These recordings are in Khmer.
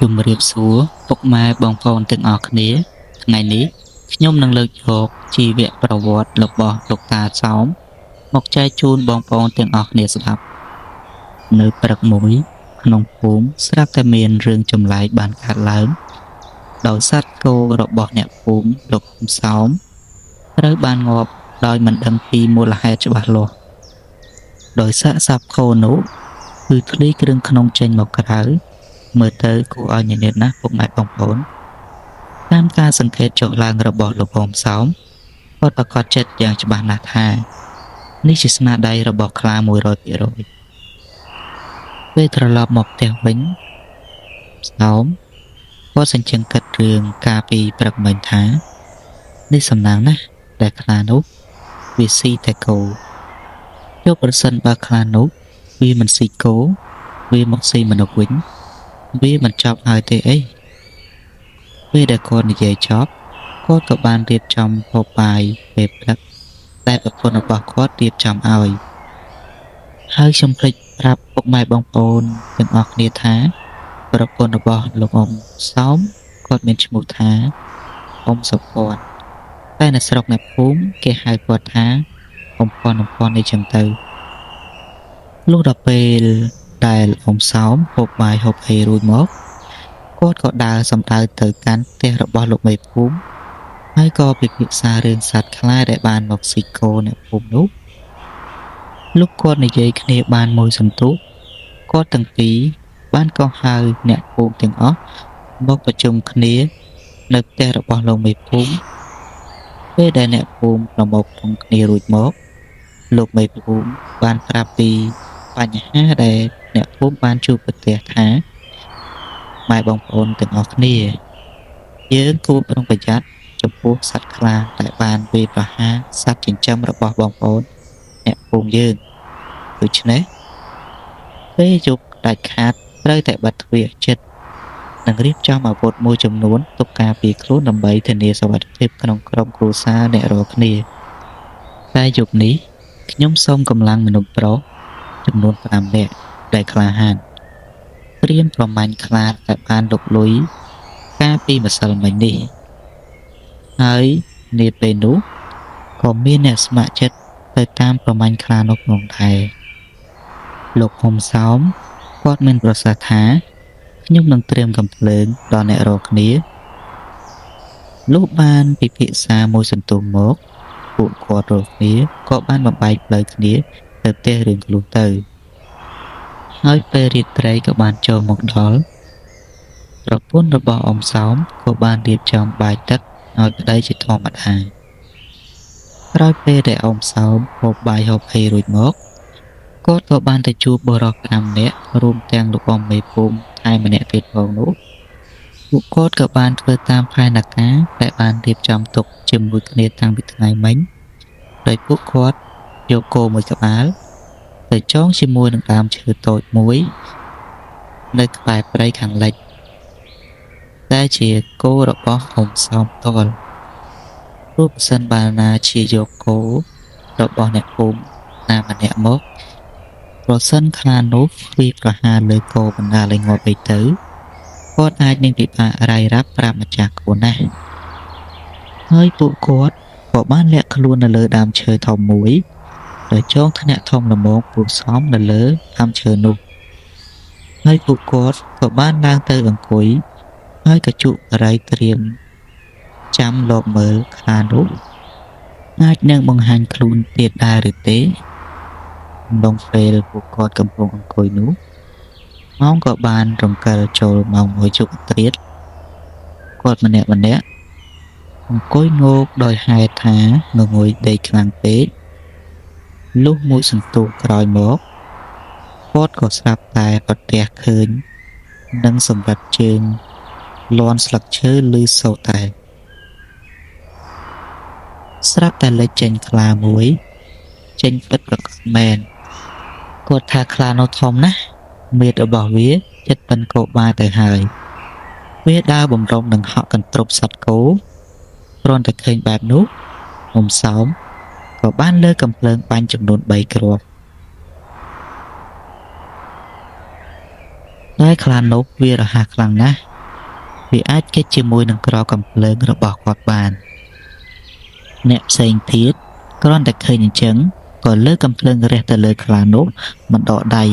ជំរាបសួរពុកម៉ែបងប្អូនទាំងអស់គ្នាថ្ងៃនេះខ្ញុំនឹងលើកយកជីវប្រវត្តិរបស់លោកតាសោមមកចែកជូនបងប្អូនទាំងអស់គ្នាស្ដាប់នៅព្រឹកមួយក្នុងភូមិស្រាប់តែមានរឿងចម្លែកបានកើតឡើងដោយសត្វគោរបស់អ្នកភូមិលោកហ៊ុំសោមត្រូវបានងាប់ដោយមិនដឹងពីមូលហេតុច្បាស់លាស់ដោយសាកសពគោនោះគឺធ្លាយគ្រឿងក្នុងចេញមកក្រៅមើលទៅគួរឲ្យញញឹមណាស់ពុកម៉ែបងប្អូនតាមការសង្កេតចុះឡើងរបស់លោកអ៊ំសោមគាត់ប្រកាសចិត្តយ៉ាងច្បាស់ណាស់ថានេះជាស្នាដៃរបស់ខ្លា 100%ពេលត្រឡប់មកផ្ទះវិញសោមគាត់សញ្ជឹងគិតរឿងកាលពីព្រឹកមិញថានេះសំណាងណាស់ដែលខ្លានោះវាស៊ីតែគោចុះប្រសិនបើខ្លានោះវាមិនស៊ីគោវាមកស៊ីមនុស្សវិញវាមិនចប់ហើយទេអីពេលដែលគាត់និយាយចប់គាត់ក៏បានរៀបចំហូបបាយពេលព្រឹកដែលប្រពន្ធរបស់គាត់រៀបចំឲ្យហើយខ្ញុំភ្លេចប្រាប់ពុកម៉ែបងប្អូនទាំងអស់គ្នាថាប្រពន្ធរបស់លោកអ៊ំសោមគាត់មានឈ្មោះថាអ៊ំសុភ័ណ្ឌតែនៅស្រុកអ្នកភូមិគេហៅគាត់ថាអ៊ំភ័ណ្ឌអ៊ំភ័ណ្ឌអីចឹងទៅលុះដល់ពេលដែលអ៊ំសោមហូបបាយហូបអីរួចមកគាត់ក៏ដើរសំដៅទៅកាន់ផ្ទះរបស់លោកមេភូមិហើយក៏ពិភាក្សារឿងសត្វខ្លាដែលបានមកស៊ីគោអ្នកភូមិនោះលោកគាត់និយាយគ្នាបានមួយសន្ទុះគាត់ទាំងពីរបានកោះហៅអ្នកភូមិទាំងអស់មកប្រជុំគ្នានៅផ្ទះរបស់លោកមេភូមិពេលដែលអ្នកភូមិប្រមូលផ្ដុំគ្នារួចមកលោកមេភូមិបានប្រាប់ពីបញ្ហាដែលអ្នកភូមិបានជួបប្រទះថាម៉ែបងប្អូនទាំងអស់គ្នាយើងគួរប្រុងប្រយ័ត្នចំពោះសត្វខ្លាដែលបានវាយប្រហារសត្វចិញ្ចឹមរបស់បងប្អូនអ្នកភូមិយើងដូច្នេះពេលយប់ដាច់ខាតត្រូវតែបិទទ្វារចិត្តនិងរៀបចំអាវុធមួយចំនួនទុកការពារខ្លួនដើម្បីធានាសុវត្ថិភាពក្នុងក្រុមគ្រួសារអ្នករាល់គ្នាតែយប់នេះខ្ញុំសូមកម្លាំងមនុស្សប្រុសចំនួន5នាក់ដែលក្លាហានត្រៀមប្រមាញ់ខ្លាដែលបានលុកលុយកាលពីម្សិលមិញនេះហើយនាពេលនោះក៏មានអ្នកស្ម័គ្រចិត្តទៅតាមប្រមាញ់ខ្លានោះផងដែរលោកហ៊ុំសោមគាត់មានប្រសាសន៍ថាខ្ញុំនឹងត្រៀមកំភ្លើងដល់អ្នករាល់គ្នាលុះបានពិភាក្សាមួយសន្ទុះមកពួកគាត់រាល់គ្នាក៏បានបំបែកផ្លូវគ្នាទៅផ្ទះរៀងខ្លួនទៅហើយពេលរាត្រីក៏បានចូលមកដល់ប្រពន្ធរបស់អ៊ំសោមក៏បានរៀបចំបាយទឹកឲ្យប្តីជាធម្មតាក្រោយពេលដែលអ៊ំសោមហូបបាយហូបអីរួចមកគាត់ក៏បានទៅជួបបុរស5នាក់រួមទាំងលោកអ៊ំមេភូមិថែម្នាក់ទៀតផងនោះពួកគាត់ក៏បានធ្វើតាមផែនការដែលបានរៀបចំទុកជាមួយគ្នាតាំងពីថ្ងៃមិញដោយពួកគាត់យកគោមួយក្បាលទៅចងជាមួយនឹងដើមឈើតូចមួយនៅក្បែរព្រៃខាងលិចដែលជាគោរបស់អ៊ំសោមផ្ទាល់ព្រោះប្រសិនបើណាជាយកគោរបស់អ្នកភូមិណាម្នាក់មកប្រសិនខ្លានោះវាប្រហារលើគោបណ្ដាលឲ្យងាប់អីទៅគាត់អាចនឹងពិបាករាយរាប់ប្រាប់ម្ចាស់គោណាស់ហើយពួកគាត់ក៏បានលាក់ខ្លួននៅលើដើមឈើធំមួយដោយចងធ្នាក់ធំល្មមគួរសមនៅលើដើមឈើនោះហើយពួកគាត់ក៏បានឡើងទៅអង្គុយហើយក៏ជក់បរិយត្រៀមចាំលបមើលខ្លានោះអាចនឹងបង្ហាញខ្លួនទៀតដែរឬទេអំឡុងពេលពួកគាត់កំពុងអង្គុយនោះម៉ោងក៏បានរំកិលចូលម៉ោង1ជុកត្រៀតគាត់ម្នាក់ម្នាក់អង្គុយងោកដោយហេតុថាងងុយដេកខ្លាំងពេកលុះមួយសន្ទុះក្រោយមកគាត់ក៏ស្រាប់តែប្រទះឃើញនិងសម្រិតជើងលាន់ស្លឹកឈើឮសូរតែស្រាប់តែលេចចេញខ្លាមួយចេញពិតប្រកបមែនគាត់ថាខ្លានោះធំណាស់មាឌរបស់វាចិត្តប៉ិនគោបាទៅហើយវាដើរបំរុងនឹងហក់កន្ទ្រប់សត្វគោគ្រាន់តែឃើញបែបនោះអ៊ំសោមក៏បានលើកកំភ្លើងបាញ់ចំនួន3គ្រាប់តែខ្លានោះវារហ័សខ្លាំងណាស់ វាអាចគេចជាមួយនឹងក្រកំភ្លើងរបស់គាត់បានអ្នកផ្សេងទៀតគ្រាន់តែឃើញអញ្ចឹងក៏លើកកំភ្លើងរះទៅលើខ្លានោះមិនដកដៃ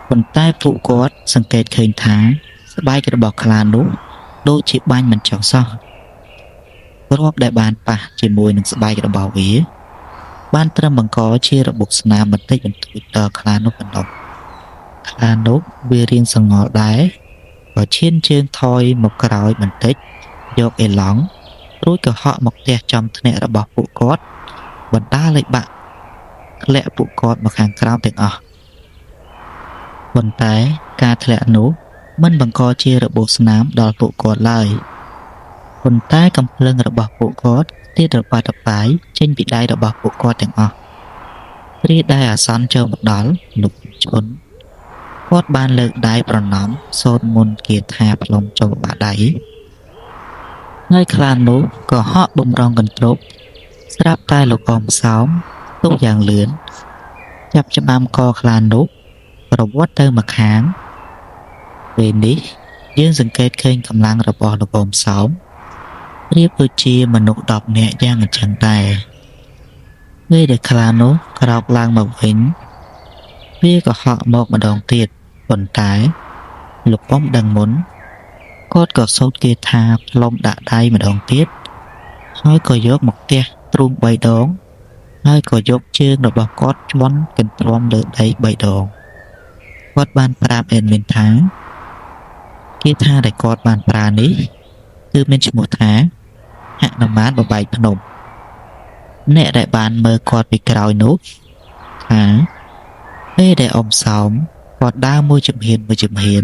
ប៉ុន្តែពួកគាត់សង្កេតឃើញថាស្បែករបស់ខ្លានោះដូចជាបាញ់មិនចោះសោះគ្រាប់ដែលបានប៉ះជាមួយនឹងស្បែករបស់វាបានត្រឹមបង្កជារបួសស្នាមបន្តិចបន្តួចដល់ខ្លានោះប៉ុណ្ណោះខ្លានោះវារៀងសងល់ដែរក៏ឈានជើងថយមកក្រោយបន្តិចយកអេឡង់រួចក៏ហក់មកផ្ទះចំធ្នាក់របស់ពួកគាត់បណ្ដាលឲ្យបាក់ធ្លាក់ពួកគាត់មកខាងក្រោមទាំងអស់ប៉ុន្តែការធ្លាក់នោះមិនបង្កជារបួសស្នាមដល់ពួកគាត់ឡើយប៉ុន្តែកំភ្លើងរបស់ពួកគាត់ទៀតរបាត់របាយចេញពីដៃរបស់ពួកគាត់ទាំងអស់គ្រាដែលអាសន្នចូលមកដល់លោកឈុនគាត់បានលើកដៃប្រណម្យសូត្រមន្តគាថាផ្លុំចូលបាដៃហើយខ្លានោះក៏ហក់បំរងកន្ទ្រប់ស្រាប់តែលោកអមសោមទុះយ៉ាងលឿនចាប់ច្បាំកខ្លានោះប្រវត្តិទៅម្ខាងពេលនេះយើងសង្កេតឃើញកម្លាំងរបស់លោកអមសោមប្រៀបដូចជាមនុស្ស10នាក់យ៉ាងអញ្ចឹងដែរពេលដែលខ្លានោះក្រោកឡើងមកវិញវាក៏ហក់មកម្ដងទៀតប៉ុន្តែលោកអមដឹងមុនគាត់ក៏សូត្រគាថាផ្លុំដាក់ដៃម្ដងទៀតហើយក៏យកមកផ្ទះទ្រូង3ដងហើយក៏យកជើងរបស់គាត់ជន់កន្ទ្រាំលើដី3ដងគាត់បានប្រាប់អេដមីនថាគាថាដែលគាត់បានប្រើនេះគឺមានឈ្មោះថាហនុមានបបែកភ្នំអ្នកដែលបានមើលគាត់ពីក្រោយនោះថាពេលដែលអ៊ំសោមគាត់ដើរមួយជំហានមួយជំហាន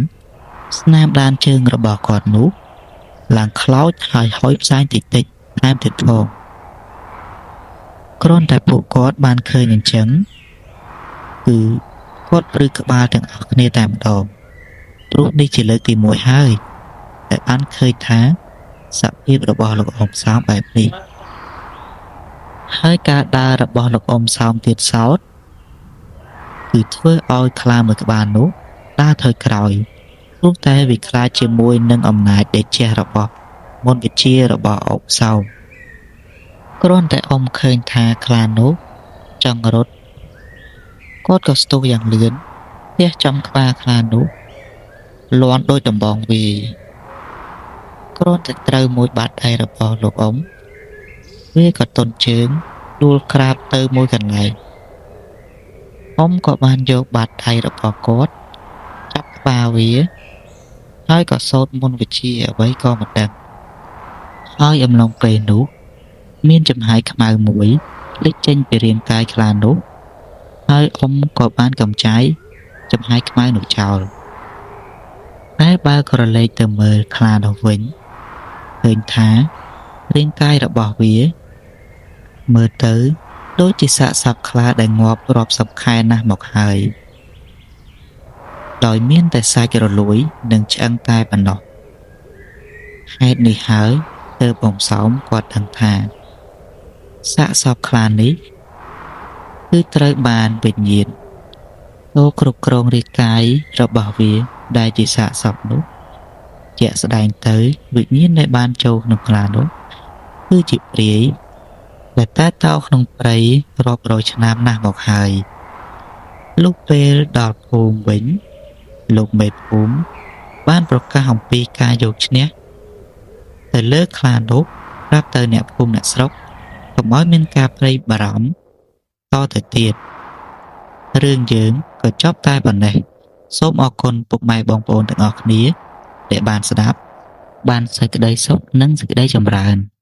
ស្នាមដានជើងរបស់គាត់នោះឡើងខ្លោចហើយហុយផ្សែងតិចតិចថែមទៀតផងគ្រាន់តែពួកគាត់បានឃើញអញ្ចឹងគឺគាត់ព្រឺក្បាលទាំងអស់គ្នាតែម្ដងព្រោះនេះជាលើកទី1ហើយដែលបានឃើញថាសភាពរបស់លោកអ៊ំសោមបែបនេះហើយការដើររបស់លោកអ៊ំសោមទៀតសោតគឺធ្វើឲ្យខ្លាមួយក្បាលនោះដើរថយក្រោយព្រោះតែវាខ្លាចជាមួយនឹងអំណាចដែលជះរបស់មន្តវិជ្ជារបស់អ៊ំសោមគ្រាន់តែអ៊ំឃើញថាខ្លានោះចង់រត់គាត់ក៏ស្ទុះយ៉ាងលឿនទះចំក្បាលខ្លានោះលាន់ដោយដំបងវាយគ្រាន់តែត្រូវមួយបាតដៃរបស់លោកអ៊ំវាក៏ទន់ជើងដួលក្រាបទៅមួយកន្លែងអ៊ំក៏បានយកបាតដៃរបស់គាត់ចាប់ក្បាលវាហើយក៏សូត្រមន្តវិជ្ជាអ្វីក៏មិនដឹងហើយអំឡុងពេលនោះមានចំហាយខ្មៅមួយលេចចេញពីរាងកាយខ្លានោះហើយអ៊ំក៏បានកំចាយចំហាយខ្មៅនោះចោលតែបើក្រឡេកទៅមើលខ្លានោះវិញឃើញថារាងកាយរបស់វាមើលទៅដូចជាសាកសពខ្លាដែលងាប់រាប់សិបខែណាស់មកហើយដោយមានតែសាច់រលួយនិងឆ្អឹងតែប៉ុណ្ណោះហេតុនេះហើយទើបអ៊ំសោមគាត់ដឹងថាសាកសពខ្លានេះគឺត្រូវបានវិញ្ញាណចូលគ្រប់គ្រងរាងកាយរបស់វាដែលជាសាកសពនោះជាក់ស្ដែងទៅវិញ្ញាណដែលបានចូលក្នុងខ្លានោះគឺជាព្រាយដែលតែតោក្នុងព្រៃរាប់រយឆ្នាំណាស់មកហើយលុះពេលដល់ភូមិវិញលោកមេភូមិបានប្រកាសអំពីការយកឈ្នះទៅលើខ្លានោះប្រាប់ទៅអ្នកភូមិអ្នកស្រុកកុំឲ្យមានការភ័យបារម្ភតទៅទៀតរឿងយើងក៏ចប់តែប៉ុណ្ណេះសូមអរគុណពុកម៉ែបងប្អូនទាំងអស់គ្នាដែលបានស្ដាប់បានសេចក្តីសុខនិងសេចក្តីចម្រើន។